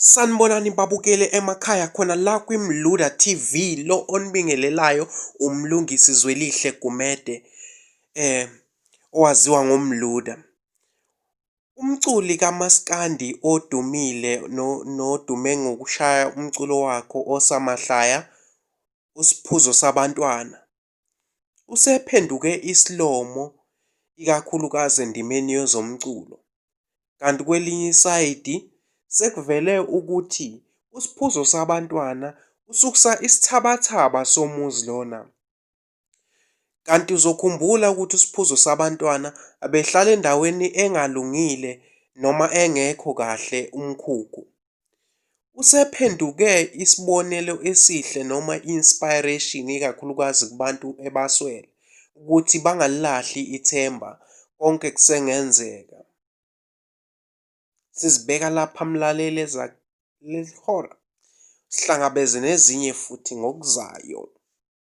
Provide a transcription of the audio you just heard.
Sanibonani babukele emakhaya khona la kwiMluda TV, lo onibingelelayo uMlungisi Zwelihle Gumede, owaziwa ngoMluda. Umculi kaMaskandi odumile nodume ngokushaya umculo wakhe osamahlaya, uSphuzosabantwana, usephenduke isilomo ikakhulukazi endimeni yezomculo. Kanti kwelinye isayidi sekuvele ukuthi uSphuzosabantwana ususa isithabathaba somuzi lona. Kanti uzokhumbula ukuthi uSphuzosabantwana abehlala endaweni engalungile noma engekho kahle umkhukhu. Usephenduke isibonelo esihle noma i-inspiration ikakhulukazi kubantu ebaswele ukuthi bangalilahli ithemba, konke kusengenzeka. Sizibeka lapha mlaleli ezaleli hora, sihlangabeze nezinye futhi ngokuzayo.